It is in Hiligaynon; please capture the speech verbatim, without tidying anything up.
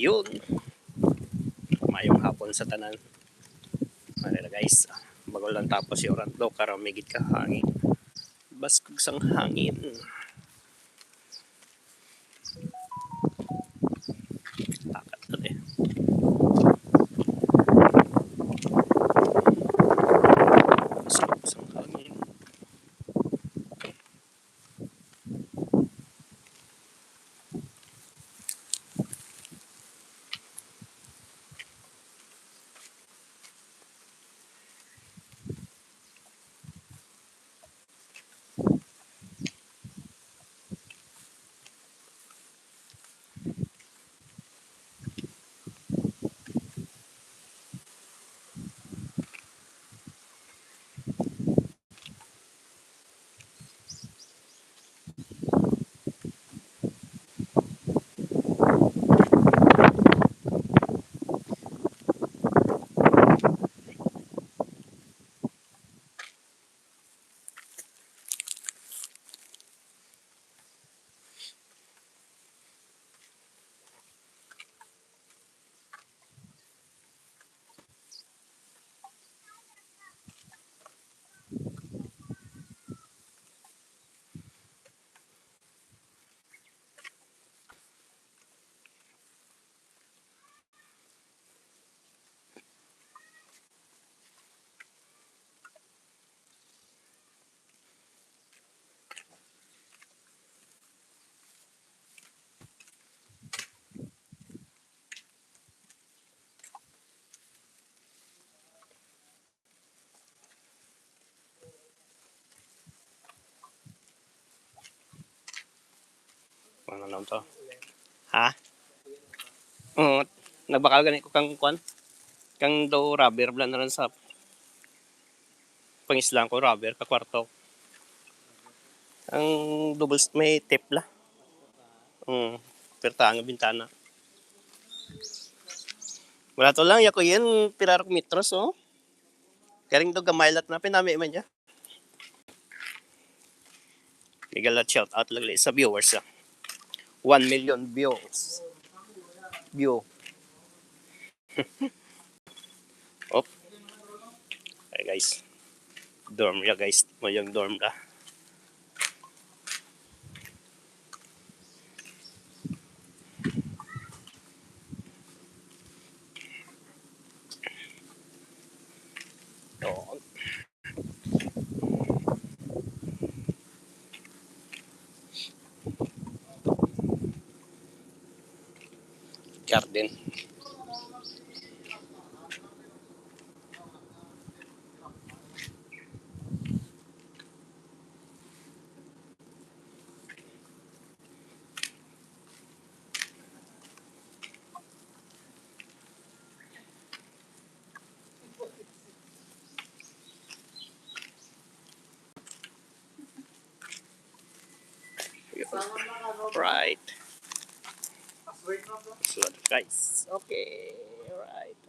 Yun. Mayong hapon sa tanan. Ano na, guys? Bago lang tapos yung rant, no? Karamigit ka hangin. Baskog sang hangin. Takat na eh. Baskog sang hangin. Ano lang to? Ha? Oo, nagbakal gani ko kang kwan. Kang daw rubber bala na rin sa pangislang ko, rubber, ka kwarto. Ang double s-, may tape la. Mm, pirta nga bintana. Wala to lang, yako yan, pirarok metros, oh. Garing do gamay lat na, pinami man niya. Mega lat shout out lang sa viewers, ah. One million views. View. Op. Hey guys. Dorm ya guys. Mo yung dorm da. Doon. Garden. Right. So, guys. Okay. Right.